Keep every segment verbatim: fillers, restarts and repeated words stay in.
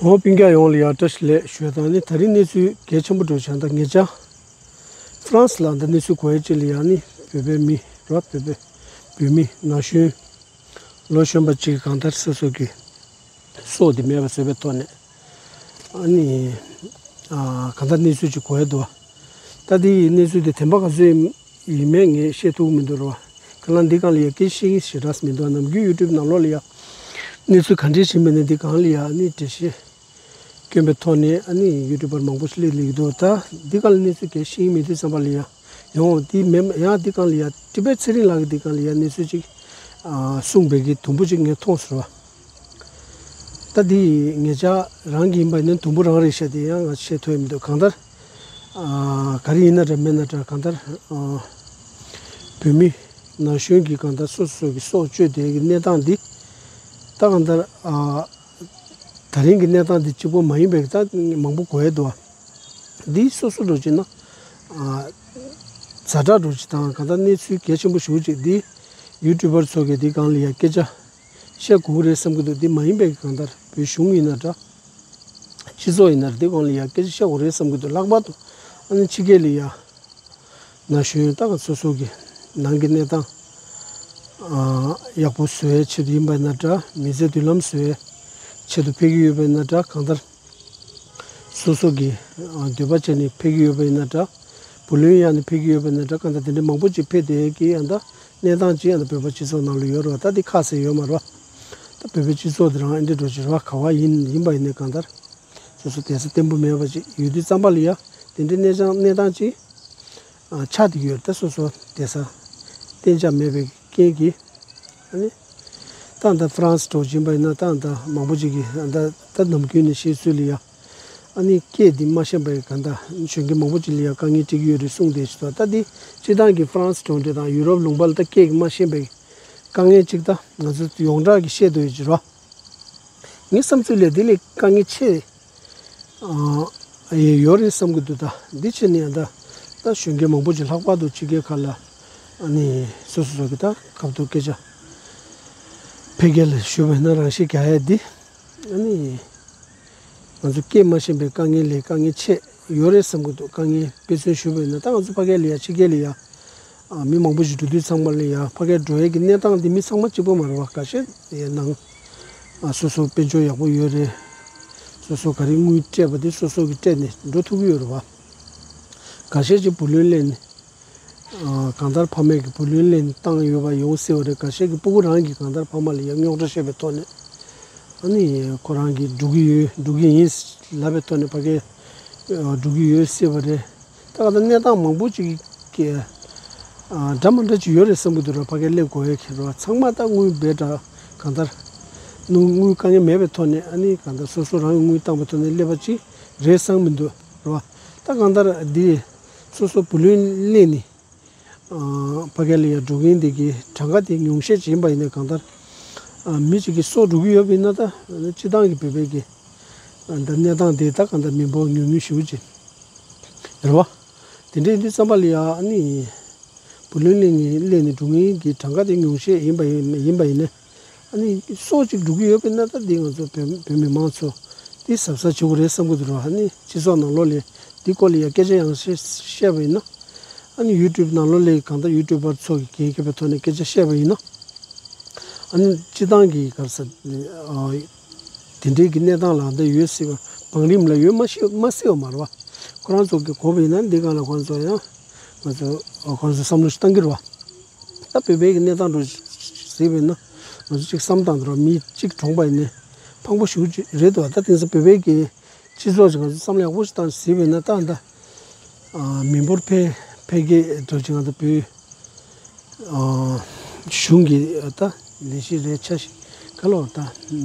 འོ་སྤུན་ཀྱག་ཡོངས་ལ་ཡང་བཀྲ་ཤིས་བདེ་ལེགས་ཞུ་ཡ་དང་ནི། ད་རིང་གནས་ཚུལ་གལ་ཆེན་པོ་འགྲོ་བྱུང་། ད་ངེད་ཅག་ཧྥ་རན་སི་ལ་ད་གནས་ཚུལ་གོ་ཡ་ཅིག་ལ་ཡང་ནི་བོད་པའི་མི་ར་བོད་པའི་བོད་མི་ན་གཞོན་ལོ་གཞོན་པ་ཅིག་གང་ལྟར་སོ་སོ་གི་སྲོག་དེ་མེད་པ་བཟོས་པའི་ཐོག་ནས་ཨ་ནི་ཨ་གང་ལྟར་གནས་ཚུལ་ཅིག་གོ་ཡ་འདུག་ད་དེ་ཡི་གནས་ཚུལ་དེ་བདེན་པ་ག་ཚོད་ཡིན་མིན་ངས་བཤད་ཐུབ་ཀྱི་མི་འདུག་ར། ཁ་ལ་འདི་སྒང་ལ་ཡ་སྐད་ཆ་བཤད་མཁན་ཞེ་དྲག་མི་འདུག་ནམ་རྒྱུན་ཡུ་ཊུབ་ནང་ལོགས་ལ་ཡ་གནས་ཚུལ་ག་འདྲས་ཕྱིན་པ་ནས་འདི་སྒང་ལ་ཡ་ནི་འགྲེལ་བཤད་སྐྱོན་པའི་ཐོག་ནས་ཨ་ནི་ཡུ་ཊུབ་པར་མང་པོ་ཞིག་སླེབས་སླེབས་ཀྱི་འདུག་ད་འདི་སྒང་ལ་གནས་ཚུལ་གལ་ཤེས་ཀྱི་མེད་དུས་ཙམ་པ་ལ་ཡ་ཡོང་འདི་མེད་ཡང་འདི་སྒང་ལ་ཡ་ཏི་པེ་ཚེ་རིང་ལགས་ཀྱིས་འདི་སྒང་ལ་ཡ་གནས་ཚུལ་ཅིག་གསུངས་པའི་གི་དུམ་བུ་ཅིག་ངས་མཐོང་སོང་བ། ད་འདི་ངེད་ཅག་རང་གི་ཡིན་པ་ཡིན་ན་དུམ་བུ་རང་རེད་ཤག་དེ་ཡང་ང་བཤད་ཐུབ་ཡ་མི་འདུག་གང་ལྟར་ག་རེ་ཡིན་ན་འདྲ་མེད་ན་འདྲ་གང་ལྟར་བོད་མི་ན་གཞོན་གྱི་གང་ལྟར་སོ་སོ་གི་སྲོག་གཅོད་དེ་གི་གནས་སྟངས་འདི་ད་གང་ལྟར་ད་རིང་གི་གནས་སྟངས་འདི་གཅིག་པོ་མ་ཡིན་པའི་ད་མང་པོ་གོ་ཡ་འདུག་འདི་སོ་སོ་འགྲོ་ཅིག་ན་ཛ་དྲག་འགྲོ་ཅིག་དང་གང་ལྟར་གནས་ཚུལ་གལ་ཆེན་པོ་ཞེ་པོ་ཅིག་འདི་ཡུ་ཊུབ་པར་ཚོ་གི་འདི་སྒང་ལ་ཡ་སྐད་ཆ་བཤད་དགོས་ཀྱི་རེད་བསམ་གྱི་འདུག་འདི་མ་ཡིན་པའི་གང་ལྟར་བོད་གཞུང་ཡིན་ན་འདྲ། སྤྱི་ཚོགས་ཡིན་ན་འདི་སྒང་ལ་ཡ་སྐད་ཆ་བཤད་དགོས་རེད་བསམ་གྱི་འདུག་ལྷག་པར་དུ་ཨ་ནི་ཕྱི་རྒྱལ་ལ་ཡ་ན་གཞོན་ད་ག་སོ་སོ་གི་ནང་གི་གནས་སྟངས་ཡག་པོ་བཟོ་ཡའི་ཆེད་དུ་ཡིན་པ་ཡིན་ན་འདྲ། མི་ཚེ་མདུན་ལམ་བཟོ་ཡའི་ཆེད་དུ་ཕེབས་ཀྱི་ཡོད་པ་ཡིན་ན་འདྲ། གང་ལྟར་སོ་སོ་གི་འདོད་པ་བྱས་ནས་ཕེབས་ཀྱི་ཡོད་པ་ཡིན་ན་འདྲ། བུ་ལོན་གཡར་ནས་ཕེབས་ཀྱི་ཡོད་པ་ཡིན་ན་འདྲ། གང་ལྟར་དེ་འདྲའི་མང་པོ་ཅིག་ཕེབས་བསྡད་ཀྱི་ཡང་ད་གནས་སྟངས་ཅིག་ཡང་ད་བོད་པ་སྤྱི་ཚོགས་ནང་ལ་ཡོད་རེད་བ། ད་དེ་ཁ་གསལ་ཡོད་མ་རེད་བ། ད་བོད་པའི་སྤྱི་ཚོགས་དེ་རང་ཨེ་འདྲ་འགྲོ་ཅིག་རེད་བ། ག་བ་ཡིན་ཡིན་པ་ཡིན་ནའི་གང་ལྟར་སོ་སོ་བསྡད་ས་བརྟན་པོ་མེད་པ་ཅིག་ཡོད་དུས་ཙམ་པ་ལ་ཡ་དེ་འདྲའི་གནས་སྟངས་གནས་སྟངས་ཅིག་ཆགས་བསྡད་ཀྱི་ཡོད་རེད། ད་སོ་སོ་བསྡད་ས་གཏན་འཇགས་མེད་པའི་རྐྱེན་གྱིས། ཨ་ནི། ད་ལྟ་ཧྥ་རན་སི་འགྲོ་བཞིན་པ་ཡིན་ན་ད་ལྟ་མང་པོ་ཅིག་གིས་ད་ལྟ་ནམ་རྒྱུན་ནས་བཤད་ཚུལ་ལ་ཡ། ཨ་ནི་སྐད་འདི་མ་ཤེས་པའི་གང་ལྟར་གཞོན་སྐྱེས་མང་པོ་ཅིག་ལ་ཡ་དཀའ་ངལ་འཕྲད་ཀྱི་ཡོད་རེད་གསུངས་བསྡད་ཤག་ད་འདི་སྤྱིར་བཏང་གི་ཧྥ་རན་སི་འགྲོ་འདྲ་དང་ཡུ་རོབ་ལུང་པ་ལ་ད་སྐད་ཀྱི་མ་ཤེས་པའི་དཀའ་ངལ་ཅིག་ད་ང་ཚོ་ཡོངས་གྲགས་ཀྱི་བཤད་འདོད་ཡོད་ཀྱི་རེད། ངའི་བསམ་ཚུལ་ལས་འདི་ལས་དཀའ་ངལ་ཆེ་ཨ་ཡོད་རེད་བསམ་གྱི་འདུག་ད་འདི་ཕྱིན་ནས་ཡང་ད་ད་གཞོན་སྐྱེས་མང་པོ་ཅིག་ལྷག་པར་དུ་ཕྱི་རྒྱལ་ཁག་ལ་ཨ་ནི་སོ་སོ་སོ་གི་ད་སྐབས་ཐོག་སྐད་ཆ་ཕལ་སྐད་ལ་ཞུས་པ་ཡིན་ན་རང་ཤེས་རྒྱག་ཡ་འདི་ཨ་ནི་ང་ཚོ་སྐད་མ་ཤེས་པའི་དཀའ་ངལ་ལས་དཀའ་ངལ་ཆེ་ཡོད་རེད་བསམ་གྱི་འདུག་དཀའ་ངལ་དཔེ་མཚོན་ཞུས་པ་ཡིན་ན་ད་ང་ཚོ་ཕ་གི་ལ་ཡ་ཕྱི་རྒྱལ་ལ་ཡ་ཨ་མི་མང་པོ་ཞིག་འགྲོ་དུས་ཚང་མ་ལ་ཡ་ཕ་གིར་འགྲོ་ཡས་ཀྱི་གནས་སྟངས་འདི་མི་ཚང་མ་གཅིག་པ་མ་རེད་བ། ཁ་ཤས་ཡ་ནང་ཨ་སོ་སོ་དཔལ་འབྱོར་ཡག་པོ་ཡོད་རེད། སོ་སོ་ག་རེ་དངུལ་སྤྲད་པ་དེ་སོ་སོ་གིས་སྤྲད་ནས་འགྲོ་ཐུབ་ཀྱི་ཡོད་རེད་བ། ཁ་ཤས་ཀྱིས་བུ་ལོན་ལེན་ནས་ཨ་གང་ལྟར་ཕ་མས་ཀྱི་བུ་ལོན་ལེན་བཏང་ཡོད་པ་ཡོང་སྲིད་པ་རེད། ཁ་ཤས་ཀྱི་སྤུ་གུ་རང་གིས་གང་ལྟར་ཕ་མ་ལ་ཡ་རྙོག་དྲ་བཤད་པའི་ཐོག་ནས་ཨ་ནི་ཁོ་རང་གིས་འགྲོ་གི་ཡོད་འགྲོ་གི་ཡིན་ལབ་པའི་ཐོག་ནས་ཕ་གིར་འགྲོ་གི་ཡོད་སྲིད་པ་རེད། ད་ག་ད་གནས་སྟངས་མང་པོ་ཅིག་གི་ཨ་འདྲ་མི་འདྲ་ཅིག་ཡོད་རེད་བསམ་གྱི་འདུག་ར། ཕ་གིར་སླེབས་དགོས་ཡ་ཁེལ་ར། ཚང་མ་ད་དངུལ་སྦས་དྲ་གང་ལྟར་དངུལ་དངུལ་དཀའ་ངལ་མེད་པའི་ཐོག་ནས་ཨ་ནི་གང་ལྟར་སོ་སོ་རང་གི་དངུལ་བཏང་པའི་ཐོག་ནས་སླེབས་པ་ཅིག་རེད་བསམ་མི་འདུག་ར། ད་གང་ལྟར་འདི་སོ་སོ་བུ་ལོན་ལེན་ནས་ཨ་ཕ་གི་ལ་ཡ་འགྲོ་མཁན་འདི་གི་གྲངས་ཀ་དེ་ཉུང་ཤས་ཅིག་ཡིན་པ་ཡིན་ན་གང་ལྟར་ཨ་མི་གཅིག་གི་སྲོག་འགྲོ་གི་ཡོད་པ་ཡིན་ན་ད་སྤྱི་བཏང་གི་བོད་པའི་གི་ཨ་ད་གནས་སྟངས་དེ་ད་གང་ལྟར་མི་འབོར་ཉུང་ཉུང་ཞེ་པོ་ཅིག་རེད་བ། དེ་འདྲ་ཡིན་དུས་ཙམ་པ་ལ་ཡ་ཨ་ནི་བུ་ལོན་ལེན་ནས་ལེན་ནས་འགྲོ་མཁན་གྱི་གྲངས་ཀ་དེ་ཉུང་ཤས་ཡིན་པ་ཡིན་ཡིན་པ་ཡིན་ན་ཨ་ནི་སྲོག་ཅིག་འགྲོ་གི་ཡོད་པ་ཡིན་ན་ད་འདི་ང་ཚོ་བོད་བོད་མི་མང་ཚོ་འདི་གཟབ་གཟབ་བྱེད་དགོས་རེད་བསམ་གྱི་འདུག་ར། ཨ་ནི་སྤྱི་ཚོགས་ནང་ལོགས་ལ་འདི་སྐོར་ལ་ཡ་སྐད་ཆ་ཡང་བཤད་བཤད་པ་ཡིན་ན་ཨ་ནི་ཡུ་ཊུབ་ནང་ལོགས་ལ་གང་ལྟར་ཡུ་ཊུབ་པར་ཚོ་གི་འགན་འཁྱེར་བའི་ཐོག་ནས་སྐད་ཆ་བཤད་པ་ཡིན་ན་ཨ་ནི་སྤྱི་བཏང་གི་ག་རེ་ཟེར་ཨ་དེ་འདྲའི་གི་གནས་སྟངས་ལ་འདི་ཡོད་སྲིད་པ་བང་རིམ་ལ་ཡོད་མ་ཤེས་མ་སྲིད་པ་མ་རེད་བ། ཁོ་རང་ཚོ་གི་གོ་བ་ཡིན་ན་འདི་སྒང་ལ་ཁོ་རང་ཚོ་ཡང་ང་ཚོ་ཁོ་རང་ཚོ་བསམ་བློ་ཞིག་བཏང་གི་རེད་བ། ད་བོད་པའི་གི་གནས་སྟངས་འགྲོ་གཟིགས་པ་ཡིན་ན་ང་ཚོ་གཅིག་བསམ་སྟངས་འདི་ར་མི་གཅིག་གྲོངས་པ་ཡིན་ནའི་ཕངས་པོ་ཞེ་པོ་ཅིག་རེད་འདུག་ད་དེང་སང་བོད་པའི་གི་སྤྱི་ཚོགས་ཀྱི་ང་ཚོ་བསམ་བློ་ཡག་པོ་ཞིག་བཏང་གཟིགས་པ་ཡིན་ན་ད་ད་ཨ་མི་འབོར་འཕེལ་འཕེལ་རྒྱས་འགྲོ་ཅིག་ང་ཚོ་བོད་ཨ་གཞུང་གི་ད་ལས་གཞི་རེད་ཆ་ཞིག་ག་ལོ་ད་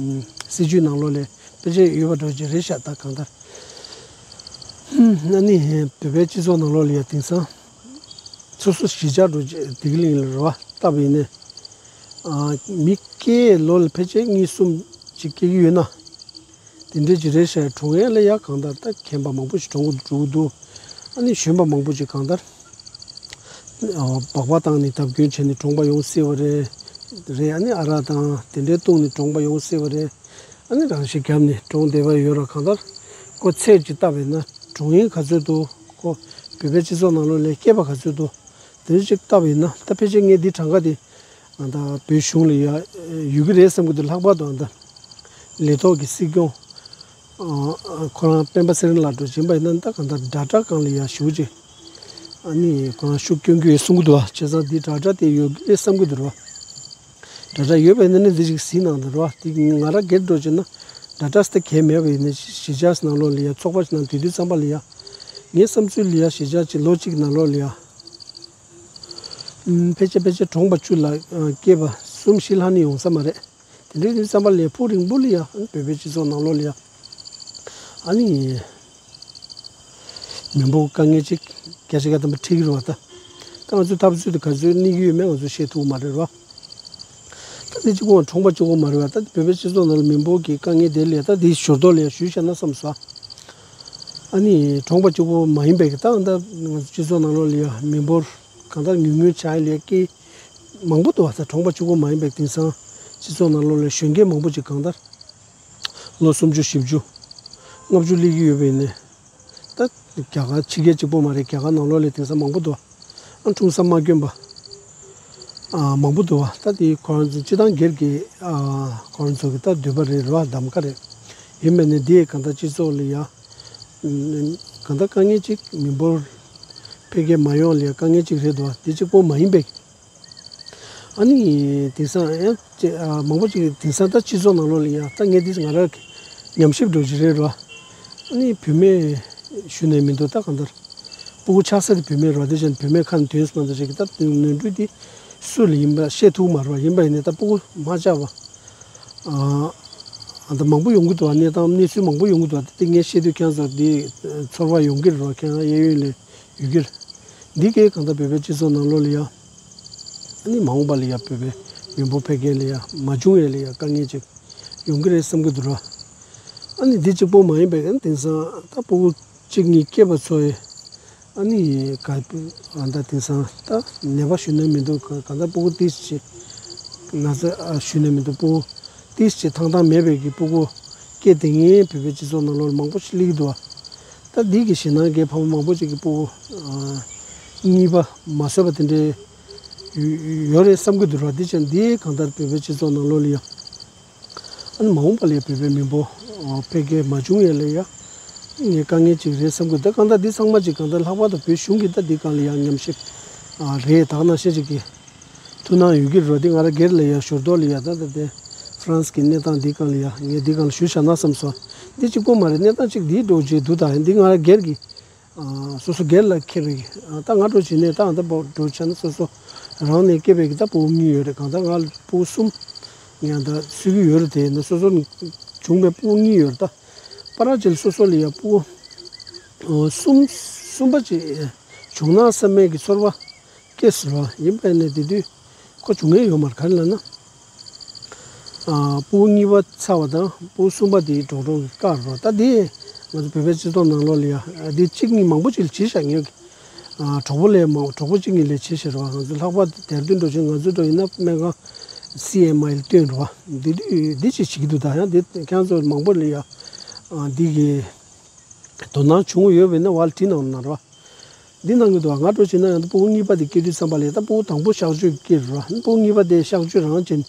སྲིད་ཇུས་ནང་ལོགས་ལས་དཔེ་ཆ་ཡོད་པ་འགྲོ་ཅིག་རེད་ཤག་ད་གང་ལྟར་ཨ་ནི་བོད་པའི་སྤྱི་ཚོགས་ནང་ལོགས་ལ་ཡ་དེང་སང་སོ་སོ་གཞིས་ཆགས་འགྲོ་བདེ་སྐྱིད་གླིང་ལ་རེ་བ་བཏབ་པ་ཡིན་ནའི་ཨ་མི་སྐྱེས་ལོ་ལ་ཕལ་ཆེར་གཉིས་གསུམ་ཅིག་སྐྱེ་གི་ཡོད་ན་དེ་འདྲའི་ཅིག་རེད་ཤག་གྲོངས་ཡས་ལ་ཡ་གང་ལྟར་ད་རྒན་པ་མང་པོ་ཞིག་གྲོངས་འགྲོ་གི་འདུག་ཨ་ནི་གཞོན་པ་མང་པོ་ཅིག་གང་ལྟར་ཨ་སྦག་སྦག་བཏང་ནས་བརྡབ་སྐྱོན་བྱས་ནས་གྲོངས་པ་ཡོང་སྲིད་པ་རེད། རེད། ཨ་ནི་ཨ་རག་དང་དེ་འདྲའི་བཏུངས་ནས་གྲོངས་པ་ཡོང་སྲིད་པ་རེད། ཨ་ནི་རང་ཤི་རྒྱབ་ནས་གྲོངས་བསྡད་པ་ཡོད་ར། གང་ལྟར་ཁོ་ཚད་ཅིག་བལྟས་པ་ཡིན་ན་གྲོངས་ཡུལ་ག་ཚོད་འདུག་ཁོ་བོད་པའི་སྤྱི་ཚོགས་ནང་ལོགས་ལ་སྐྱེས་པ་ག་ཚོད་འདུག་དེ་ཅིག་བལྟས་པ་ཡིན་ན། ད་ཕལ་ཆེར་ངས་འདི་གྲངས་ཀ་དེ་ཨ་ད་བོད་གཞུང་ལ་ཡ་ཡོད་ཀྱི་རེད་བསམ་གྱི་འདུག་ལྷག་པར་དུ་ཨ་ད་ལས་ཐོག་གི་སྲིད་སྐྱོང་ཨ་ཁོ་རང་སྤེན་པ་ཚེ་རིང་ལགས་འདྲ་ཅིག་ཡིན་པ་ཡིན་ན། ད་གང་ལྟར་དྲ་གྲགས་སྒང་ལ་ཡ་ཞེ་པོ་ཅིག་ཨ་ནི་ཁོ་རང་ཤུགས་སྐྱོན་གྱི་ཡོད་གསུང་གི་འདུག་བ། བྱས་ཙང་འདི་དྲ་གྲགས་དེ་ཡོད་ཀྱི་རེད་བསམ་གྱི་འདུག་ར། དྲ་གྲགས་ཡོད་པ་ཡིན་ན་ནི་འདི་ཅིག་གཟིགས་གནང་དང་ར། དེ་ང་རང་སྒེར་འགྲོ་བྱས་ན་དྲ་གྲགས་དེ་གལ་མེད་པ་ཡིན་ན། གཞིས་ཆགས་ནང་ལོགས་ལ་ཡ་ཚོགས་པ་ཞིག་ནང་དུས་དུས་ཙམ་པ་ལ་ཡ། ངའི་བསམ་ཚུལ་ལ་ཡ་གཞིས་ཆགས་ཅིག་ལོ་གཅིག་ནང་ལོགས་ལ་ཡ། ཨུམ་ཕལ་ཆེར་ཕལ་ཆེར་གྲོངས་པ་བཅུ་ལ་ཨ་སྐྱེས་པ་གསུམ་བཞི་ལྷག་ནི་ཡོང་ས་མ་རེད། དེ་འདྲའི་དུས་ཙམ་པ་ལ་ཡ་ཕུགས་རིང་པོ་ལ་ཡ་ཨ་ནི་བོད་པའི་སྤྱི་ཚོགས་ནང་ལོགས་ལ་ཡ། ཨ་ནི། མི་འབོར་དཀའ་ངལ་ཅིག་བརྒྱ་ཆ་བརྒྱ་ཐམ་པ་འཕྲད་ཀྱི་རེད་བ། ད་ད་ང་ཚོའི་འཐབ་རྩོད་དེ་ག་ཚོད་གནས་ཀྱི་ཡོད་མེད་ང་ཚོས་ཤེས་ཐུབ་ཀྱི་མ་རེད་བ། ད་འདི་གཅིག་པོ་གྲོངས་པ་གཅིག་པོ་མ་རེད་བ། ད་བོད་པའི་སྤྱི་ཚོགས་ནང་ལ་མི་འབོར་གྱི་དཀའ་ངལ་དེ་ལ་ད་འདི་ཞོར་ཐོག་ལ་ཞུས་བཞག་ན་བསམ་སོང་། ཨ་ནི་གྲོངས་པ་གཅིག་པོ་མ་ཡིན་པའི་གི་ད་ད་ང་ཚོ་སྤྱི་ཚོགས་ནང་ལོགས་ལ་ཡ་མི་འབོར་གང་ལྟར་ཉུང་ཉུང་ཆགས་ལས་ཀྱི་མང་པོ་འདུག་བ། ད་གྲོངས་པ་གཅིག་པོ་མ་ཡིན་པའི་དེང་སང་སྤྱི་ཚོགས་ནང་ལོགས་ལ་གཞོན་སྐྱེས་མང་པོ་ཅིག་གང་ལྟར། ལོ་སུམ་ཅུ་བཞི་བཅུ་ལྔ་བཅུ་སླེབས་ཀྱི་ཡོད་པ་ཡིན་ནའི། ད་རྒྱ་གར་ཕྱི་རྒྱལ་གཅིག་པོ་མ་རེད། རྒྱ་གར་ནང་ལོགས་ལ་དེང་སང་མང་པོ་འདུག་ཨ་འཁྲུངས་ས་མ་དགོན་པ་ཨ་མང་པོ་འདུག་བ། ད་དེ་ཁོ་རང་ཚོ་སྤྱི་བཏང་སྒེར་གྱི་ཨ་ཁོ་རང་ཚོ་གི་ད་འདོད་པ་རེད་རེད་བ། གདམ་ག་རེད། ཡིན་པ་ནི་དེ་གང་ལྟར་སྤྱི་ཚོགས་ལ་ཡ་གང་ལྟར་དཀའ་ངལ་ཅིག་མི་འབོར་འཕེལ་རྒྱས་མ་ཡོང་ལ་ཡ་དཀའ་ངལ་ཅིག་རེད་འདུག་བ། དེ་གཅིག་པོ་མ་ཡིན་པའི། ཨ་ནི་དེང་སང་ཡང་ཅེ་ཨ་མང་པོ་ཅིག་དེང་སང་ད་སྤྱི་ཚོགས་ནང་ལོགས་ལ་ཡང་ད་ངས་འདི་ང་རང་གི་ཉམས་ཞིབ་འགྲོ་གི་རེད་རོ། ཨ་ནི་བུད་མེད་ཞུ་ནས་མི་འདུག་ད་གང་ལྟར་སྤུ་གུ་ཆགས་ས་དེ་བུད་མེད་རོ། དེ་བཞིན་བུད་མེད་ཁ་ནས་དོན་སུ་མ་འདུག་ཅིག་ད་ནོར་འཁྲུལ་དེ་སུ་ལ་ཡིན་པ་ཤེས་ཐུབ་མ་རོ། ཡིན་པ་ཡིན་ནའི་ད་སྤུ་གུ་མ་ཆགས་པ་ཨ་ཨ་ད་མང་པོ་ཡོང་གི་འདུག་གནས་སྟངས་གནས་ཚུལ་མང་པོ་ཡོང་གི་འདུག་དེ་ངས་ཤེས་དུས་ཁྱེད་ཚོར་འདི་ཚོར་བ་ཡོང་གི་རེད་རོ། ཁྱེད་རང་གཡས་གཡོན་ལ་ཡོད་ཀྱི་རེད། འདི་གས་གང་ལྟར་བོད་པའི་སྤྱི་ཚོགས་ནང་ལོགས་ལ་ཡང་ཨ་ནི་མ་འོངས་པ་ལ་ཡང་བོད་པའི་མི་འབོར་འཕེལ་རྒྱས་ལ་ཡང་མ་བྱུང་ཡས་ལ་ཡང་དཀའ་ངལ་ཅིག་ཡོང་གི་རེད་བསམ་གྱི་འདུག་ར། ཨ་ནི་འདི་གཅིག་པོ་མ་ཡིན་པའི་ཨ་ནི་དེང་སང་ད་སྤུ་གུ་གཅིག་གཉིས་སྐྱེས་པ་ཚོ་ཡི་ཨ་ནི་ག་ཨ་ད་དེང་སང་ད་ནད་པ་ཞུ་ནས་མི་འདུག་ག་གང་ལྟར་སྤུ་གུ་ཏིས་ཅིག་ན་ཚ་ཨ་ཞུ་ནས་མི་འདུག་སྤུ་གུ་ཏིས་ཅིག་ཐང་ཐང་མེད་པའི་གི་སྤུ་གུ་སྐྱེས་དེ་ངའི་བོད་པའི་སྤྱི་ཚོགས་ནང་ལོགས་ལ་མང་པོ་ཞིག་སླེབས་ཀྱི་འདུག་བ། ད་འདི་གི་ཞེད་སྣང་གི་ཕ་མ་མང་པོ་ཅིག་གི་སྤུ་གུ་ཨ་གཉིས་པ་མ་བཟོས་པ་དེ་འདྲའི་ཡོད་རེད་བསམ་གྱི་འདུག་ར། འདི་ཅན་འདི་གང་ལྟར་བོད་པའི་སྤྱི་ཚོགས་ནང་ལོགས་ལ་ཡ་ཨ་ནི་མ་འོངས་པ་ལ་ཡ་བོད་པའི་མི་འབོར་འཕེལ་རྒྱས་མ་བྱུང་ཡས་ལ་ཡ་ངས་དཀའ་ངལ་ཅིག་རེད་བསམ་གྱི་འདུག་གང་ལྟར་འདི་ཚང་མ་ཅིག་གང་ལྟར་ལྷག་པར་དུ་བོད་གཞུང་གི་ད་འདི་སྒང་ལ་ཡ་ཉམས་ཞིབ་རེད། ད་ག་ནང་བཞིན་ཅིག་གི་ཐུགས་སྣང་ཡོད་ཀྱི་རེད་བ། འདི་ང་རང་སྒེར་ལ་ཡ་ཞོར་ཐོག་ལ་ཡ་ད་ད་དེ་ཧྥ་རན་སི་གི་གནས་སྟངས་འདི་སྒང་ལ་ཡ་ངས་འདི་སྒང་ལ་ཞུ་བཞག་ན་བསམ་སོང་། འདི་གཅིག་པོ་མ་རེད། གནས་སྟངས་གཅིག་འདིའི་འགྲོ་བྱེད་འདུག་ད་འདི་ང་རང་སྒེར་གྱི་ཨ་སོ་སོ་སྒེར་ལ་ཁེལ་བའི་ཨ་ད་ང་འགྲོ་བྱེད་ནས་ད་ཨ་ད་པོ་འགྲོ་བྱས་ན་སོ་སོ་རང་ནས་སྐྱེས་པའི་གི་ད་སྤུ་གུ་གཉིས་ཡོད་རེད། གང་ལྟར་ང་ལ་སྤུ་གུ་གསུམ་ཡང་ད་གསོས་ཀྱི་ཡོད་རེད། དེ་ནས་སོ་སོ་ནས་བྱུང་བའི་སྤུ་གུ་གཉིས་ཡོད་རེད། ད་པ་ར་ཅིལ་སོ་སོ་ལ་ཡ་སྤུ་གུ་གསུམ་གསུམ་པ་ཅིག་བྱུང་ན་བསམ་མེད་ཀྱི་ཚོར་བ་སྐྱེས་སོང་ར། ཡིན་པས་ནས་དེ་དུས་ཁོ་བྱུང་ངེས་ཡོད་མ་རེད། ག་རེ་ལབ་ན། ཨ་སྤུ་གུ་གཉིས་པ་ཚར་བ་དང་སྤུ་གུ་གསུམ་པ་དེའི་གྲོགས་གྲོགས་ཀྱི་བཀག་རོགས། ད་དེ་ང་ཚོ་བོད་པའི་སྤྱི་ཚོགས་ནང་ལོགས་ལ་ཡ་ཨ་དེ་གཅིག་གཉིས་མང་པོ་ཅིག་ལ་བྱེད་བཞག་ངེས་ཀྱི། ཨ་གྲོགས་པོ་ལས་མང་གྲོགས་པོ་གཅིག་གཉིས་ལས་བྱེད་བཞག་རོགས། ང་ཚོ་ལྷག་པར་དུ་དེར་འདོན་འགྲོ་ཆེད་ང་ཚོ་འགྲོ་ཡིན་ན་སྨན་ཁང་སི་ཨེམ་ཨའི་ལ་སྟོན་རོགས། འདི་དུས་འདི་ཅིག་བྱེད་ཀྱི་འདུག་ད་ཡང་འདི་ཁྱེད་ཚོ་མང་པོ་ལ་ཡ་ཨ་འདི་གི་དོ་སྣང་བྱུང་ཡོད་པས་ན་བ་ལ་བྲིས་གནང་ན་རོགས། འདི་གནང་གི་འདུག་ང་འགྲོ་བྱེད་ན་ཡང་ད་སྤུ་གུ་གཉིས་པ་དེ་སྐྱེ་དུས་ཙམ་པ་ལ་ད་སྤུ་གུ་དང་པོ་གཤག་བཅོས་སྐྱེ་རུ་ར། སྤུ་གུ་གཉིས་པ་དེ་གཤག་བཅོས་རང་བྱས་ནས་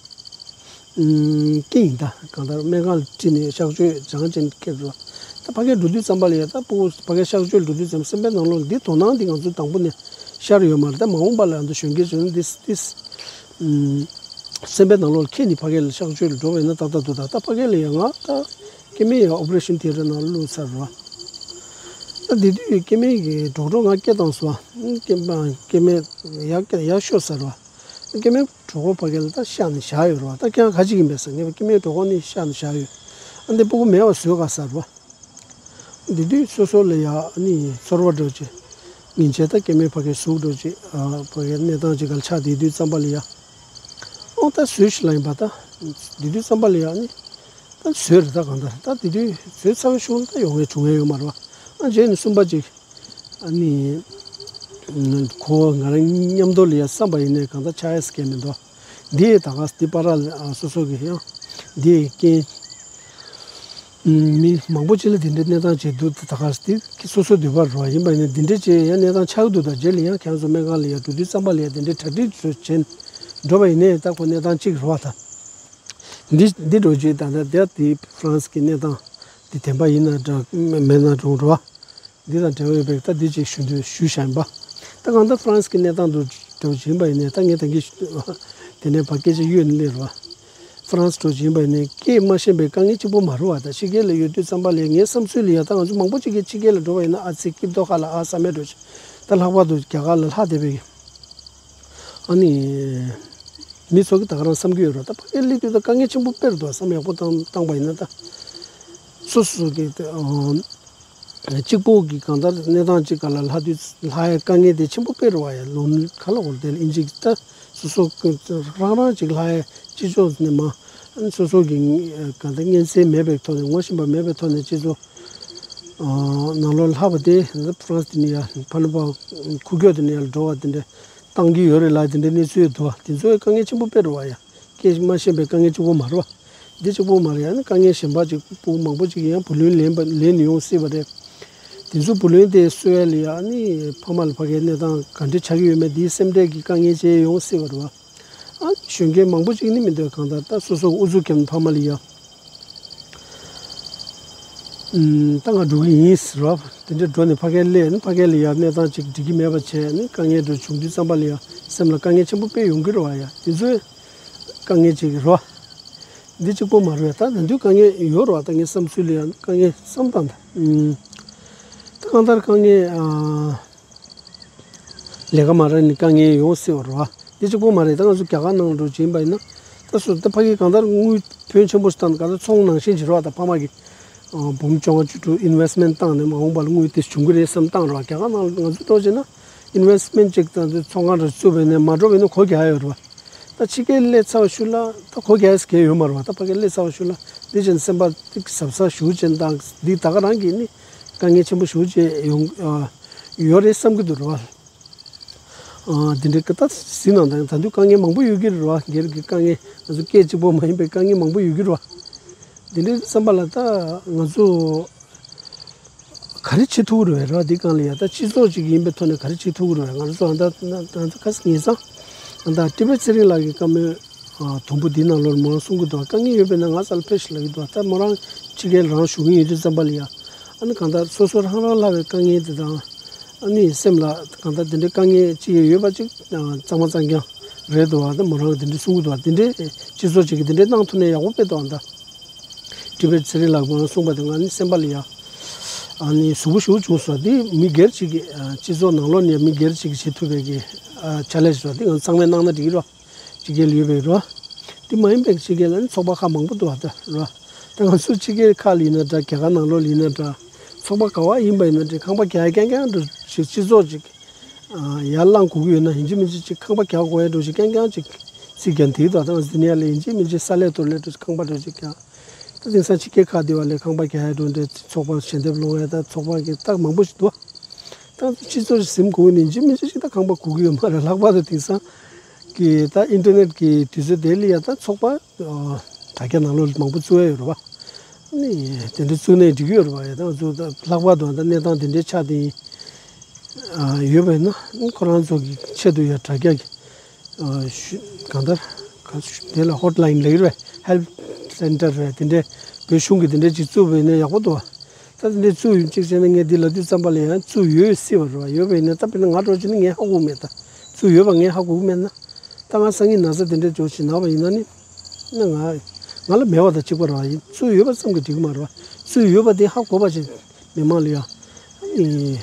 སྐྱེ་ཡིན། ད་གང་ལྟར་སྨན་ཁང་ལ་ཁྲིད་ནས་གཤག་བཅོས་རང་བྱས་ནས་སྐྱེ་རུ་ར། ད་ཕ་གིར་འགྲོ་དུས་ཙམ་པ་ལ་ཡང་ད་སྤུ་གུ་ཕ་གིར་གཤག་བཅོས་འགྲོ་དུས་ཙམ་སེམས་པའི་ནང་ལོགས་འདི་དོ་སྣང་འདི་ང་ཚོ་དང་པོ་ནས་ཤར་ཡོད་མ་རེད། ད་མ་འོངས་པ་ལ་ཡང་ད་གཞོན་སྐྱེས་ཚོས་ན་འདི་འདི་སེམས་པའི་ནང་ལོགས་ཁྱེད་ནི་ཕ་གི་ལ་གཤག་བཅོས་ལ་འགྲོ་བས་ན་ཏག་ཏག་འདུག་ད་ད་ཕ་གི་ལ་ཡང་ང་ད་སྐྱེ་དམན་ཡང་ཨོ་པ་རེ་ཤན་ཐི་ཡེ་ཊར་ནང་བླུགས་ཚར་རོ། ད་དེ་དུས་སྐྱེ་དམན་གྱི་གྲོགས་གྲོགས་ང་སྐད་བཏང་སོང་། སྐྱེ་དམན་སྐྱེ་དམན་ཡག་སྐད་ཡག་ཤོད་ཟེར་རོ། སྐྱེ་དམན་གྲོགས་པོ་ཕ་གི་ལ་ད་གཤགས་ནས་བཞག་ཡོད་རོ། ད་ཁྱེད་རང་ག་ཅིག་ཡིན་པས་ཟེར་ངས་སྐྱེ་དམན་གྲོགས་པོ་ནི་གཤགས་ནས་བཞག་ཡོད། ཨ་འདི་སྤུ་གུ་མེད་པ་བཟོས་ག་ཟེར་རོ། འདི་དུས་སོ་སོ་ལ་ཡ་ཨ་ནི་ཚོར་བ་འདྲ་ཅིག་ཉིན་བྱེད་ད་སྐྱེ་དམན་ཕ་གིའི་གཟུགས་འདྲ་ཅིག་ཨ་ཕ་གིའི་གནས་སྟངས་ཅིག་ག་ལ་ཆགས་བསྡད་དུས་ཙམ་པ་ལ་ཡ། ཨོ་ད་བཟོས་ཤིག་ལ་ཡིན་པ་ད། འདི་དུས་ཙམ་པ་ལ་ཡ་ཨ་ནི། ད་བཟོས་རེད་ད་གང་ལྟར་ད་འདི་དུས་བཟོས་ཚར་བའི་གཞུག་ལ་ད་ཡོང་ངེས་བྱུང་ངེས་ཡོད་མ་རེད་བ། ཨ་རྗེས་ནས་གསུམ་པ་ཅིག་ཨ་ནི། ཁོ་ང་རང་མཉམ་དུ་ལ་ཡ་བསམ་པ་ཡིན་ནའི་གང་ལྟར་ཆགས་ཡས་སྐད་མི་འདུག་འདི་ད་ག་འདི་པ་ར་ལ་ཨ་སོ་སོ་གི་ཡང་འདི་རྐྱེན་ མི་མང་པོ་ཅིག་ལ་དེ་འདྲའི་གནས་སྟངས་བྱེད་འདུག་ད་ག་དེ་སོ་སོ་འདོད་པ་རེད་བ། ཡིན་པ་ཡིན་ན་དེ་འདྲའི་བྱས་ཡང་གནས་སྟངས་ཆགས་འདུག་ད་རྗེས་ལ་ཡང་ཁྱེད་རང་ཚོ་སྨན་ཁང་ལ་ཡང་འགྲོ་དུས་ཙམ་པ་ལ་ཡང་དེ་འདྲའི་གྲ་སྒྲིག་བྱེད་འགྲོ་བ་ཡིན་ནའི་ད་ཁོ་གནས་སྟངས་གཅིག་རེད་བ། ད་འདི་འདི་འགྲོ་རྗེས་ད་ལྟ་དེ་དེ་ཧྥ་རན་སི་གི་གནས་སྟངས་འདི་བདེན་པ་ཡིན་ན་འདྲ་མེད་ན་འགྲོ་རེད་བ། འདི་དང་འབྲེལ་བ་ཡོད་པའི་ད་འདི་ཅིག་ཞུ་འདོད་ཞུ་བཞིན་པ། ད་གང་ལྟར་ཧྥ་རན་སི་གི་གནས་སྟངས་དུ་འགྲོ་བཞིན་པ་ཡིན་ནའི་ད་ངས་ད་གིན་དེ་ནས་ཕར་སྐད་ཆ་གཡོལ་ནས་སླེབས་རེད་བ། ཧྥ་རན་སི་འགྲོ་བཞིན་པ་ཡིན་ནའི་སྐད་མ་ཤེས་པའི་དཀའ་ངལ་གཅིག་པོ་མ་རེད་བ། ད་ཕྱི་རྒྱལ་ལ་ཡོད་དུས་ཙམ་པ་ལ་ངའི་བསམ་ཚུལ་ལ་ཡ་ད་ང་ཚོ་མང་པོ་ཅིག་གིས་ཕྱི་རྒྱལ་ལ་འགྲོ་བ་ཡིན་ན་ཨ་ཙི་སྐྱིད་མདོག་ཁ་ལ་ཨ་བསམ་མེད་འགྲོ་ཅིག་ད་ལྷག་པར་དུ་རྒྱ་གར་ལ་ལྷག་བསྡད་པའི་ཨ་ནི། མི་ཚོ་གི་ད་ག་རང་བསམ་གྱི་ཡོད་རེད། ད་ཕ་གིར་སླེབས་དུས་ད་དཀའ་ངལ་ཆེན་པོ་དཔེ་རེད་འདུག་བསམ་ཡག་པོ་བཏང་བཏང་པ་ཡིན་ན་ད། སོ་སོ་གི་ཨ་གཅིག་པོ་གི་གང་ལྟར་གནས་སྟངས་གཅིག་ག་ལ་ལྷག་དུས་ལྷག་ཡ་དཀའ་ངལ་དེ་ཆེན་པོ་དཔེ་རེད་བ། ཡ་ལོ་ནི་ག་ལ་འོར་དེ་ལ་ཨིན་ཇི་ད་སོ་སོ་གི་རང་རང་གཅིག་ལྷག་ཡ་སྤྱི་ཚོགས་ནས་མ་སོ་སོ་གི་གང་ལྟར་གཉེན་ཚན་མེད་པའི་ཐོག་ནས་ངོ་ཤེས་པ་མེད་པའི་ཐོག་ནས་སྤྱི་ཚོགས་ནང་ལོགས་ལྷག་པ་དེ་ཧྥ་རན་སི་དེ་ནས་ཡ་ཕ་ནུ་པ་ཁུག་ཀྱོག་དེ་ནས་ཡར་འགྲོ་བ་དེ་འདྲ། བཏང་གི་ཡོད་རེད་ལ་དེ་འདྲའི་གནས་ཚུལ་འདུག་དེ་ཚོའི་དཀའ་ངལ་ཆེན་པོ་དཔེ་རེད་བ་ཡ། སྐད་མ་ཤེས་པའི་དཀའ་ངལ་གཅིག་པོ་མ་རེད་བ། འདི་གཅིག་པོ་མ་རེད། ཡང་ན་དཀའ་ངལ་གཞན་པ་ཅིག་ཕྲུ་གུ་མང་པོ་ཅིག་ཡང་བུ་ལོན་ལེན་པ་ལེན་ཡོང་སྲིད་པ་རེད། དེ་ཚོ་བུ་ལོན་དེ་གསོ་ཡ་ལ་ཡ་ནི་ཕ་མ་ལ་ཕ་གའི་གནས་སྟངས་ག་འདྲ་ཆགས་ཀྱི་ཡོད་མེད་དེའི་སེམས་ཁྲལ་གྱི་དཀའ་ངལ་ཅིག་ཡོང་སྲིད་པ་རེད་བ། ཨ་གཞོན་སྐྱེས་མང་པོ་ཅིག་ནི་མི་འདོད་གང་ལྟར་ད་སོ་སོ་ཨུ་ཚུགས་བརྒྱབ་ནས་ཕ་མ་ལ་ཡ། ད་ང་འགྲོ་གི་ཡིན་ཟེར་བ། དེ་འདྲ་འགྲོ་ནས་ཕ་གིར་སླེབས་ནས་ཕ་གི་ལ་ཡ་གནས་སྟངས་ཅིག་འགྲིག་གི་མེད་པ་བྱས་ནས་དཀའ་ངལ་འགྲོ་བྱུང་དུས་ཙམ་པ་ལ་ཡ་སེམས་ལ་དཀའ་ངལ་ཆེན་པོ་དཔེ་ཡོང་གི་རེད་བ་ཡ། དེ་ཚོའི་དཀའ་ངལ་ཅིག་རེད་བ། འདི་གཅིག་པོ་མ་རེད་བ། ད་ད་དུང་དཀའ་ངལ་ཡོད་རེད་བ། ད་ངའི་བསམ་ཚུལ་ལ་ཡ་དཀའ་ངལ་བསམ་སྟངས་ད། ད་གང་ལྟར་དཀའ་ངལ་ཨ། ལས་ཀ་མ་རག་ནས་དཀའ་ངལ་ཡོང་སྲིད་པ་རེད་བ། འདི་གཅིག་པོ་མ་རེད། ད་ང་ཚོ་རྒྱ་གར་ནང་འགྲོ་བྱིན་པ་ཡིན་ན། ད་སུ་ད་ཕ་གི་གང་ལྟར་དངུལ་ཕོན་ཆེན་པོ་ཞིག་བཏང་གང་ལྟར་ཚོང་ནང་བཞིན་བྱེད་རོགས། ད་ཕ་མ་གི་འབུམ་བཅོ་ལྔ་བཅུ་དྲུག་ཨིན་ཝེ་སི་མེན་ཊི་བཏང་ནས་མ་འོངས་པ་ལ་དངུལ་དེ་བྱུང་གི་རེད་བསམ་བཏང་རོགས། རྒྱ་གར་ནང་ང་ཚོ་འགྲོ་བྱས་ན་ཨིན་ཝེ་སི་མེན་ཊི་ཅིག་དང་ཚོང་ཁང་རེ་བཙུགས་པ་ཡིན་ན་མ་འགྲོ་བ་ཡིན་ན་སྒོ་རྒྱག་ཡ་ཡོད་རེད་བ། ད་ཕྱི་རྒྱལ་སླེབས་ཚར་བ་ཤུལ་ལ་ད་སྒོ་རྒྱག་ཡ་ཟེར་མཁན་ཡོད་མ་རེད་བ། ད་ཕ་གིར་སླེབས་ཚར་བ་ཤུལ་ལ་འདི་བྱས་ན་སེམས་པ་ཏིག་གཟབ་གཟབ་ཞུ་བྱས་དང་འདི་ད་ག་རང་གི་ནི་དཀའ་ངལ་ཆེན་པོ་ཞུ་བྱས་ཡོང་ཡོད་རེད་བསམ་གྱི་འདུག་རེད་བ། ཨ་འདི་འདྲའི་ཀ་ད་ཟིན་ནང་དང་ད་དུང་དཀའ་ངལ་མང་པོ་ཡོད་ཀྱི་རེད་བ། སྒེར་གྱི་དཀའ་ངལ་ང་ཚོ་སྐད་གཅིག་པོ་མ་ཡིན་པའི་དཀའ་ངལ་མང་པོ་ཡོད་ཀྱི་རེད་བ། འདི་འདྲའི་བསམ་པ་ལ་ད་ང་ཚོ་ག་རེ་བྱེད་ཐུབ་ཀྱི་རེད་བ། འདི་སྒང་ལ་ཡ་ད་སྤྱི་ཚོགས་ཅིག་ཡིན་པའི་ཐོག་ནས་ག་རེ་བྱེད་ཐུབ་ཀྱི་རེད་བ། ང་ཚོ་ཨ་ད་ད་ད་ཁ་སང་ཉེ་སང་ཨ་ད་ཏི་བེད་ཚེ་རིང་ལགས་ཀྱི་བཀའ་མོལ་ཨ་དུམ་བུ་འདི་ནང་ལོགས་མོ་རང་གསུང་གི་འདུག་དཀའ་ངལ་ཡོད་པས་ན་ང་ས་ལ་ཕེབས་ཤིག་ལབ་ཀྱི་འདུག་ད་མོ་རང་ཕྱི་རྒྱལ་རང་བཞུགས་ཀྱི་ཡོད་དུས་ཙམ་པ་ལ་ཡ་ཨ་ནི་གང་ལྟར་སོ་སོ་རང་རང་ལྷག་པའི་དཀའ་ངལ་དེ་དང་ཨ་ནི་སེམས་ལ་གང་ལྟར་དེ་འདྲའི་དཀའ་ངལ་ཅིག་ཡོད་པ་ཅིག་གཙང་མ་གཙང་རྐྱང་རེད་འདུག་ཨ་ད་མོ་རང་གིས་དེ་འདྲའི་གསུང་གི་འདུག་དེ་འདྲའི་སྤྱི་ཚོགས་ཅིག་གིས་དེ་འདྲའི་གནང་ཐུབ་ན་ཡག་པོ་དཔེ་འདུག་ཨ་ད། ཏི་བེད་ཚེ་རིང་ལགས་མོ་རང་གསུངས་པ་དེ་ང་ནི་སེམས་པ་ལ་ཡ་ཨ་ནི་ཟུག་པོ་ཞེ་པོ་བྱུང་སོང་། དེ་མི་སྒེར་གཅིག་གི་ཨ་སྤྱི་ཚོགས་ནང་ལོགས་ནས་མི་སྒེར་གཅིག་གིས་བྱེད་ཐུབ་པའི་གི་ཨ་ཆ་ལེ་ཞིག་རེད་བ། དེ་ང་ཚང་མས་གནང་ན་འགྲིག་གི་རེད་བ། ཕྱི་རྒྱལ་ལ་ཡོད་པའི་རེད་བ། དེ་མ་ཡིན་པའི་ཕྱི་རྒྱལ་ལ་ནི་ཚོགས་པ་ཁག་མང་པོ་འདུག་བ། ད་རེད་བ། ད་ང་ཚོ་ཕྱི་རྒྱལ་ཁག་ལ་ཡིན་ན་འདྲ་རྒྱ་གར་ནང་ལོགས་ལ་ཡིན་ན་འདྲ་ཚོགས་པ་ག་བ་ཡིན་པ་ཡིན་ན་འདྲ་ཁང་པ་རྒྱག་ཡ་རྐྱང་རྐྱང་འགྲོ་ཞིག་སྤྱི་ཚོགས་ཅིག་ཡར་ལངས་དགོས་ཀྱི་ཡོད་ན་ཡིན་གཅིག་མིན་གཅིག་ཅིག་ཁང་པ་རྒྱག་དགོས་ཡ་འགྲོ་ཞིག་རྐྱང་རྐྱང་ཅིག་རྩིས་རྒྱག་འདིའི་ཐོག་ད་ང་ཚོ་འདི་ནས་ཡར་ལ་ཡིན་གཅིག་མིན་གཅིག་ས་ལས་གཏོར་ལས་འགྲོ་ཞིག་ཁང་པ་འགྲོ་ཞིག་རྒྱག་ད་དེང་སང་ཕྱི་རྒྱལ་ཁག་འདི་བ་ལས་ཁང་པ་རྒྱག་ཡ་འགྲོ་འདྲ་ཚོགས་པ་ཞལ་འདེབས་སློང་ཡ་ད་ཚོགས་པ་གི་རྟགས་མང་པོ་ཞིག་འདུག་ད་ང་ཚོ་སྤྱི་ཚོགས་ཟིན་དགོས་ནི་ཡིན་གཅིག་མིན་གཅིག་ཅིག་ད་ཁང་པ་དགོས་ཀྱི་ཡོད་མ་རེད། ལྷག་པར་དུ་དེང་སང་གི་ད་ཨིན་ཊར་ནེཊ་གི་དུས་ཚོད་དེ་ལ་ཡ་ད་ཚོགས་པ་དྲ་རྒྱ་ནང་ལོགས་མང་པོ་བཙུགས་ཡ་ཡོད་རེད་བ། ནི་དེ་འདྲ་བཙུགས་ནས་འགྲིག་གི་ཡོད་རེད་བ། ཡ་ད་ང་ཚོ་ད་ལྷག་པར་དུ་ད་གནས་སྟངས་དེ་འདྲའི་ཆགས་དེ་ཡོད་པ་ཡིན་ན་ཁོ་རང་ཚོ་གི་ཆེད་དུ་ཡ་དྲ་རྒྱ་གི་གང་ལྟར་ག་དེ་ལ་ཧོཊ་ལ་ཡིན་ལབ་ཀྱི་རེད། ཧེལཔ་སེན་ཊར་རེད། དེ་འདྲའི་བོད་གཞུང་གི་དེ་འདྲའི་ཅིག་བཙུགས་པ་ཡིན་ན་ཡག་པོ་འདུག་བ། ད་དེ་འདྲའི་བཙུགས་ཡོད་ཅིག་བྱས་ན་ངས་འདི་ལབ་དུས་ཙམ་པ་ལ་ཡང་བཙུགས་ཡོད་སྲིད་པ་རེད་བ། ཡོད་པ་ཡིན་ན་ད་དཔེར་ན་ང་འདྲ་བྱས་ན་ངས་ཧ་གོ་གི་མེད། ད་བཙུགས་ཡོད་པ་ངས་ཧ་གོ་གི་མེད་ན་ད་ང་སང་ཉིན་ན་ཚ་དེ་འདྲའི་འཇོག་བྱེད་ན་བ་ཡིན་ན་ནི་ང་ང་ལ་མེད་པ་དང་གཅིག་པ་རེད་བ། ཡིན་བཙུགས་ཡོད་པ་ཙམ་གྱིས་འགྲིག་གི་མ་རེད་བ། བཙུགས་ཡོད་པ་དེ་ཧ་གོ་བ་བྱས། མི་མང་ལ་ཡང་ཨ་ནི་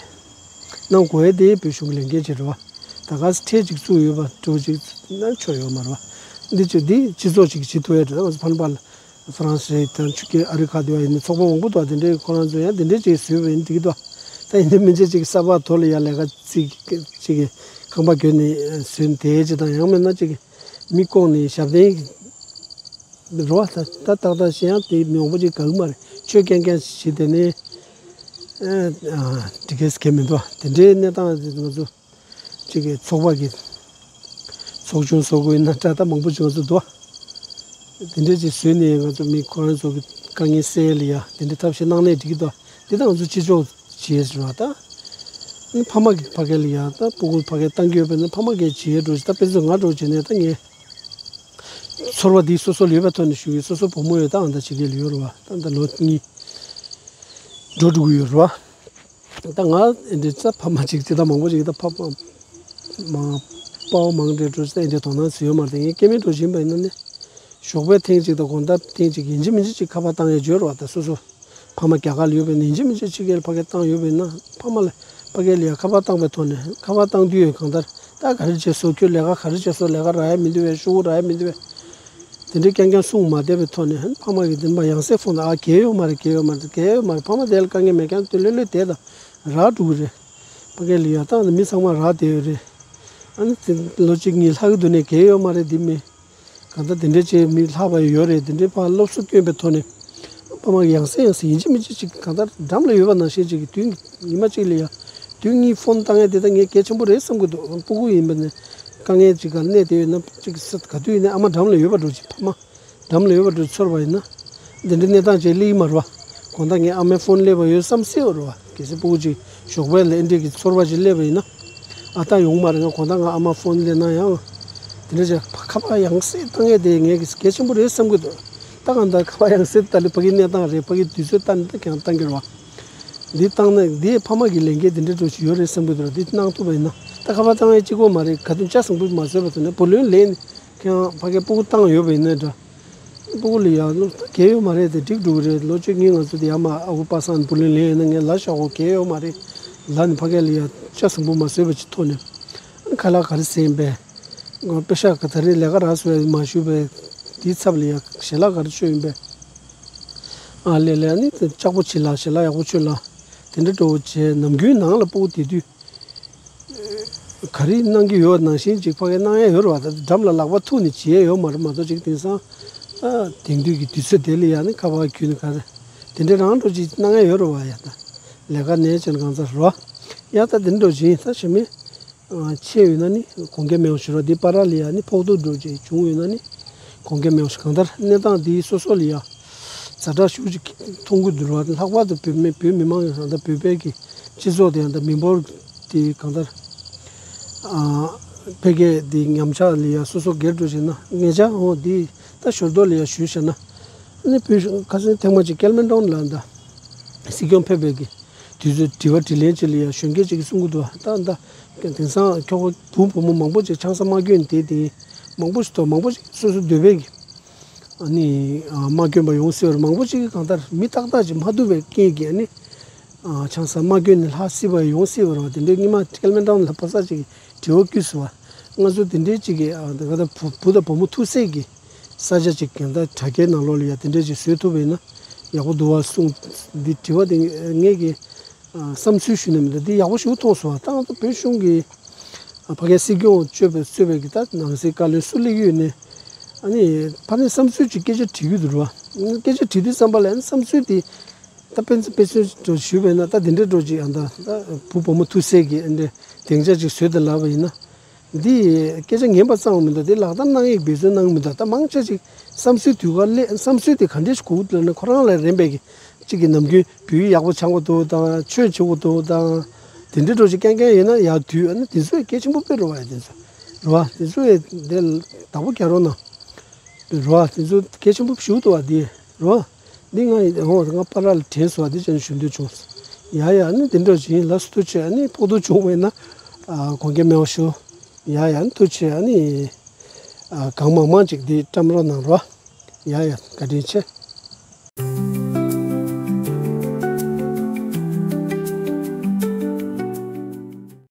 གནང་དགོས་ཡས་དེ་བོད་གཞུང་གི་ལས་འགན་ཅིག་རེད་བ། ད་ག་སེ་ཁྲལ་ཅིག་བཙུགས་ཡོད་པ་འགྲོ་ཅིག་ན་ཆོག་ཡོད་མ་རེད་བ། འདི་ཅིག་འདི་སྤྱི་ཚོགས་ཅིག་གིས་བྱེད་ཐུབ་ཡས་རེད། ང་ཚོ་ཕ་ནུ་པ་ལ་ཧྥ་རན་སི་རེད་དང་ཆུ་སྐྱེས་ཨ་རི་ཁ་དེ་བ་ཡིན་ན་ཚོགས་པ་མང་པོ་འདུག་དེ་འདྲའི་ཁོ་རང་ཚོ་ཡང་དེ་འདྲའི་ཅིག་བཟོས་པ་ཡིན་འགྲིག་གི་འདུག་ད་ཡིན་དེ་མིན་ཚད་ཅིག་གསར་པ་དོ་ལ་ཡ་ལས་ཀ་ཅིག་ཅིག་ཁང་པ་གྱོན་ནས་བཟོས་ནས་དེ་ཅིག་དང་ཡང་མིན་ན་ཅིག་མི་བསྐོངས་ནས་ཞབས་བརྟན་རེད་བ། ད་ད་ཏག་ཏག་བཤད་ཡང་དེ་མི་མང་པོ་ཅིག་དགའ་གི་མ་རེད། ཆོས་རྐྱང་རྐྱང་ཞིག་བྱེད་དེ་ནས་ཨ་ཨ་འགྲིག་གི་ཟེར་མཁན་མི་འདུག་དེ་འདྲའི་གནས་སྟངས་དེ་ང་ཚོ་ཅིག་གི་ཚོགས་པ་གི་ཚོགས་ཆུང་བཟོ་དགོས་ཡིན་ན་དྲ་ཐག་མང་པོ་ཅིག་ང་ཚོ་འདུག་དེ་འདྲའི་ཅིག་བཟོས་ནས་ང་ཚོ་མི་ཁོ་རང་ཚོ་གི་ དཀའ་ངལ་སེལ་ཡ་དེ་འདྲའི་ཐབས་ཤེས་གནང་ནས་འགྲིག་གི་འདུག་དེ་དང་ང་ཚོ་ཕྱི་ཕྱོགས་བྱས་ཟེར་བ་ད། ཨ་ནི་ཕ་མ་གི་ཕ་གི་ལ་ཡ་ད་སྤུ་གུ་ཕ་གི་བཏང་གི་ཡོད་པས་ན་ཕ་མ་གིས་བྱེད་འགྲོ་ཞིག་ད་དཔེ་མཚོན་ང་འགྲོ་བྱས་ནས་ད་ངས་ཚོར་བ་འདི་སོ་སོ་ལ་ཡོད་པའི་ཐོག་ནས་ཞུ་གི། སོ་སོ་བུ་མོ་ཡོད་ད་ཨ་ད་བྱེད་མཁན་ལ་ཡོད་རེད་བ། ད་ད་ལོ་གཉིས་འགྲོ་འགྲོ་གི་ཡོད་རེད་བ། ད་ང་ཨེ་འདྲའི་ཙ་ཕ་མ་ཅིག་དེ་ད་མང་པོ་ཅིག་ད་ཕ་མ་མ་དཔའ་བོ་མང་འདྲ་འགྲོ་ཙ་ཨེ་འདྲའི་དོ་སྣང་བྱེད་ཡོད་མ་རེད། ངས་སྐྱེ་དམན་འགྲོ་བཞིན་པ་ཡིན་ན་ནི་ཞོགས་པའི་ཐེངས་གཅིག་དང་དགོང་དག་ཐེངས་གཅིག་ཡིན་གཅིག་མིན་གཅིག་ཅིག་ཁ་པར་བཏང་ཡས་འབྱོར་བ་ད་སོ་སོ་ཕ་མ་རྒྱ་གར་ལ་ཡོད་པའི་ནི་ཡིན་གཅིག་མིན་གཅིག་ཕྱི་རྒྱལ་ཕ་གིར་བཏང་ཡོད་པ་ཡིན་ན་ཕ་མ་ལ་ཕ་གི་ལ་ཡ་ཁ་པར་བཏང་པའི་ཐོག་ནས་ཁ་པར་བཏང་དུས་ཡོད་གང་ལྟར་ད་ག་རེ་བྱས་སོང་ཁྱོད་ལས་ཀ་ག་རེ་བྱས་སོང་ལས་ཀ་རག་ཡ་མི་འདུག་བས་ཤོག་བུ་རག་ཡ་མི་འདུག་བས། དེ་འདྲའི་རྐྱང་རྐྱང་གསུངས་མ་བསྡད་པའི་ཐོག་ནས་ཕ་མ་གིས་དེ་མ་ཡང་སེ་ཕོན་ཨ་གལ་ཡོད་མ་རེད་གལ་ཡོད་མ་རེད་གལ་ཡོད་མ་རེད། ཕ་མ་དེ་ལ་དཀའ་ངལ་མེད་ཀྱང་དེ་ལྷོད་ལྷོད་བསྡད་དང་རག་འགྲོ་གི་རེད། ཕ་གི་ལ་ཡ་ད་མི་ཚང་མ་རག་བསྡད་ཡོད་རེད། ཨ་ནི་དེ་ལོ་གཅིག་གཉིས་ལྷག་གི་འདུག་ནས་གལ་ཡོད་མ་རེད། འདི་མི་གང་ལྟར་དེ་འདྲའི་བྱས་མི་ལྷག་པ་ཡོད་རེད། དེ་འདྲའི་ཕར་སློབ་གསོ་བསྐྱོན་པའི་ཐོག་ནས་ཕ་མ་གིས་ཡང་སེ་ཡང་སེ་ཡིན་གཅིག་མིན་གཅིག་ཅིག་གང་ལྟར་འགྲམ་ལ་ཡོད་པ་ནང་བཞིན་ཅིག་གི་དུས་ཉི་མ་གཅིག་ལ་ཡ་དུས་གཉིས་ཕོན་བཏང་ཡ་དེ་ད་ངས་གལ་ཆེན་པོ་རེད་བསམ་གི་འདུག་སྤུ་གུ་ཡིན་པ་ནས་དཀའ་ངལ་ཅིག་ག་ལ་གནས་བསྡད་ཡོད་ན་ཅིག་ག་དུས་ཡིན་ནའི་ཨ་མ་འགྲམ་ལ་ཡོད་པ་འདྲ་ཅིག་ཕ་མ་འགྲམ་ལ་ཡོད་པ་འདྲ་ཚོར་བ་ཡིན་ན། འདི་འདྲའི་གནས་སྟངས་ཅིག་སླེབས་ཀྱི་མ་རེད་བ། དགོང་དག་ངའི་ཨ་མའི་ཕོན་སླེབས་པ་ཡོད་བསམ་སྲིད་པ་རེད་བ། གལ་སྲིད་སྤུ་གུ་ཅིག་ཞོགས་པའི་ལ་ཨེ་འདྲས་ཀྱི་ཚོར་བ་ཅིག་སླེབས་པ་ཡིན་ན། ཨ་ད་ཡོང་མ་རེད། ང་དགོང་དག་ང་ཨ་མ་ཕོན་སླེབས་ན་ཡང་། དེ་འདྲ་ཅིག་ཁ་པར་ཡང་སེ་བཏང་ཡས་དེ་ངས་གལ་ཆེན་པོ་རེད་བསམ་གི་འདུག་ད་གང་ལྟར་ཁ་པར་ཡང་སེ་ད་ལི་ཕ་གི་གནས་སྟངས་རེད། ཕ་གི་དུས་ཚོད་ལྟར་ནས་ད་ཀྱང་བཏང་གི་རེད་བ། འདི་བཏང་ན་འདི་ཕ་མ་གི་ལས་འགན་དེ་འདྲ་འདྲ་ཅིག་ཡོད་རེད་བསམ་གི་འདུག་འདི་གནང་ཐུབ་པ་ཡིན་ན། ད་ཁ་པར་བཏང་ཡས་གཅིག་པོ་མ་རེད། ག་དུས་ཆ་ཟིང་པོ་མ་བཟོས་པ་དང་ནས་བུ་ལོན་ལེན་ནས་ཁྱེད་རང་ཕ་གིར་སྤུ་གུ་བཏང་ཡོད་པ་ཡིན་ན་འདྲ། སྤུ་གུ་ལ་ཡ་ལོ་ད་གལ་ཡོད་མ་རེད་དེ་འགྲིག་འགྲོ་གི་རེད། ལོ་བཅུ་གཉིས་ང་ཚོ་དེ་ཡ་མ་ཨ་ཁུ་པ་སངས་བུ་ལོན་ལེན་ཡོད་ན་ངས་ལ་ཤོག་གོ་གལ་ཡོད་མ་རེད། ལ་ནི་ཕ་གི་ལ་ཡ་ཆ་ཟིང་པོ་མ་བཟོས་པ་ཅིག་ཐོག་ནས་ཁ་ལག་ག་རེ་ཟས་ཡིན་པས། དཔེ་ཤག་ག་ད་རེས་ལས་ཀ་རག་སོང་བས་མ་ཞུས་པས། དེའི་ཚབ་ལ་ཡ་ཞལ་ལག་ག་རེ་མཆོད་ཡིན་པས། ཨ་ལས་ལས་ནི་ལྕགས་པོ་བྱེད་ལ་ཞལ་ལག་ཡག་པོ་མཆོད་ལ། དེ་འདྲ་འགྲོ་བྱས་ནམ་རྒྱུན་ནང་ལ་སྤུ་གུ་དེ་དུས། ག་རེ་གནང་གི་ཡོད་ནང་བཞིན་ཅིག་ཕ་གིར་གནང་ཡ་ཡོད་རེད་བ། ད་འགྲམ་ལ་ལག་པ་ཐུག་ནས་བྱེད་ཡ་ཡོད་མ་རེད་མ་གཏོགས་ཅིག་དེང་སང་། ཨ་དེང་དུས་ཀྱི་དུས་ཚོད་དེ་ལ་ཡ་ནི་ཁ་པར་བརྒྱུད་ནས་ག་རེ། དེ་འདྲ་རང་འགྲོ་ཅིག་གནང་ཡ་ཡོད་རེད་བ། ཡ་ད་ལས་ཀ་ནས་ཅན་གང་ཚར་རོ། ཡ་ད་དེ་འགྲོ་བཞིན་ད་ཞེ་མི། ཆེ་ཡོད་ན་ནི་དགོངས་འགལ་མེད་པ་ཞུ་རོགས། འདི་པ་ར་ལ་ཡ་ནི་ཕོག་ཐུག་འགྲོ་ཅིག་བྱུང་ཡོད་ན་ནི་དགོངས་འགལ་མེད་པ་ཞུ། གང་ལྟར་གནས་སྟངས་འདི་སོ་སོ་ལ་ཡ་ཛ་དྲག་ཞུ་ཅིག་མཐོང་གི་འདུག་རོགས། ལྷག་པར་དུ་བོད་མི་བོད་མི་མང་ཡང་ད་བོད་པའི་གི་སྤྱི་ཚོགས་དེ་ཡང་ད་མི་འབོར་དེ་གང་ལྟར་ཨ་ཕ་གིའི་དེ་ཉམས་ཆག་ལ་ཡ་སོ་སོ་སྒེར་འགྲོ་བྱས་ན་ངེད་ཅག་འོ་འདི་ད་ཞོར་དོ་ལ་ཡ་ཞུས་བྱས་ན་ནི་བོད་ཁ་སང་ཐེངས་མ་ཅིག་ཀེལ་མན་ཏོན་ལ་ད་སྲིད་སྐྱོང་ཕེབས་པའི་གི་དུས་ཚོད་དྲི་བ་དྲིས་ལན་ཅིག་ལ་ཡ་གཞོན་སྐྱེས་ཅིག་གིས་གསུང་གི་འདུག་ད་ད་དེང་སང་ཁྱོ་ག་བུ་བུ་མོ་མང་པོ་ཅིག་ཆང་ས་མ་གྱོན་དེ་དེ་མང་པོ་ཞིག་འདུག་མང་པོ་ཞིག་སོ་སོ་འདོད་པའི་གི་ཨ་ནི་ཨ་མ་གྱོན་པ་ཡོང་སྲིད་པ་རེད། མང་པོ་ཞིག་གིས་གང་ལྟར་མི་ཏག་ཏག་ཅིག་མ་ཐུབ་པའི་རྐྱེན་གྱིས་ཨ་ནི་ཨ་ཆང་ས་མ་གྱོན་ནས་ལྷག་སྲིད་པ་ཡོང་སྲིད་པ་རེད་བ། དེ་འདྲའི་སྔོན་མ་ཀེལ་མན་ཏོན་ལ་ཕོ་གསར་ཅིག་གིས་དྲི་བ་བསྐུར་སོང་བ། ང་ཚོ་དེ་འདྲའི་ཅིག་གི་ཨ་ད་ག་ད་བུ་བུ་དང་བུ་མོ་ཐུག་སའི་གི་ས་ཆ་ཅིག་གང་ལྟར་དྲ་རྒྱའི་ནང་ལོགས་ལ་ཡ་དེ་འདྲ་ཅིག་བཟོས་ཐུབ་པ་ཡིན་ན་ཡག་པོ་འདུག་བ་གསུངས། འདི་དྲི་བ་དེ་ངས་ཀྱི་ཨ་བསམ་ཚུལ་ཞུས་ནས་མི་འདུག་འདི་ཡག་པོ་ཞིག་མཐོང་སོང་བ། ད་ང་ཚོ་བོད་གཞུང་གི་ཨ་ཕ་གིའི་སྲིད་སྐྱོང་གཙོས་པའི་གཙོས་པའི་གི་ད་ནང་སྲིད་བཀའ་བློན་སུ་སླེབས་ཀྱི་ཡོད་ནས་ཨ་ནི་ཕ་ནས་བསམ་ཚུལ་ཅིག་སྐད་ཆ་དྲི་གི་འདུག་ར། སྐད་ཆ་དྲི་དུས་ཙམ་པ་ལ་ཨ་ནི་བསམ་ཚུལ་དེ་ད་དཔེ་མཚོན་དཔེ་མཚོན་ཞུས་པ་ཡིན་ན་ད་དེ་འདྲའི་འགྲོ་ཅིག་ཨ་ད་ད་བུ་བུ་མོ་ཐུག་སའི་གི་ཨ་འདྲ་སྡིངས་ཆ་ཅིག་བཟོས་ཏེ་ལབ་པ་ཡིན་ན། འདི་སྐད་ཆ་ངན་པ་ཙམ་མི་འདུག་འདི་ལག་བསྟར་གནང་ཡིག་འབད་བརྩོན་གནང་གི་མི་འདུག་ད་མང་ཆེ་ཅིག་བསམ་ཚུལ་དུས་ག་སླེབས་བསམ་ཚུལ་དེ་ག་འདྲས་ཞིག་གོ་གི་འདུག་ལབ་ན་ཁོ་རང་ལ་རན་པའི་གི་གཅིག་གི་ནམ་རྒྱུན་བོད་ཡིག་ཡག་པོ་སྦྱང་དགོས་འདུག་དང་ཆོས་བྱེད་དགོས་འདུག་དང་དེ་འདྲའི་འགྲོ་ཅིག་རྐྱང་རྐྱང་ཡིན་ན་ཡག་དུས་ཨ་ནི་དེ་ཚོས་གལ་ཆེན་པོ་དཔེ་རུ་བ་ཡ་དེ་ཚོ་རུ་བ་དེ་ཚོས་དེ་བདག་པོ་རྒྱག་རོགས་གནང་རུ་བ་དེ་ཚོ་གལ་ཆེན་པོ་ཞིག་འདུག་བ་དེ་རུ་བ། འདི་ང་ཡི་འོ་ང་པ་ར་ལ་དྲན་སོང་བ་འདི་ཅན་ཞུ་འདོད་བྱུང་། ཡ་ཡ་ནི་འདི་འདྲ་ཅིག་ཡིན་ལགས་སོ། ཐུགས་རྗེ་ཆེ། ཨ་ནི་ཕོག་ཐུག་བྱུང་བས་ན་ཨ་དགོངས་འགལ་མེད་པ་ཞུ། ཡ་ཡ་ནི་ཐུགས་རྗེ་ཆེ། ཨ་ནི་ཨ་གང་མང་མང་ཅིག་འདི་བཀྲམ་རོགས་གནང་རོགས། ཡ་ཡ་བཀའ་དྲིན་ཆེ།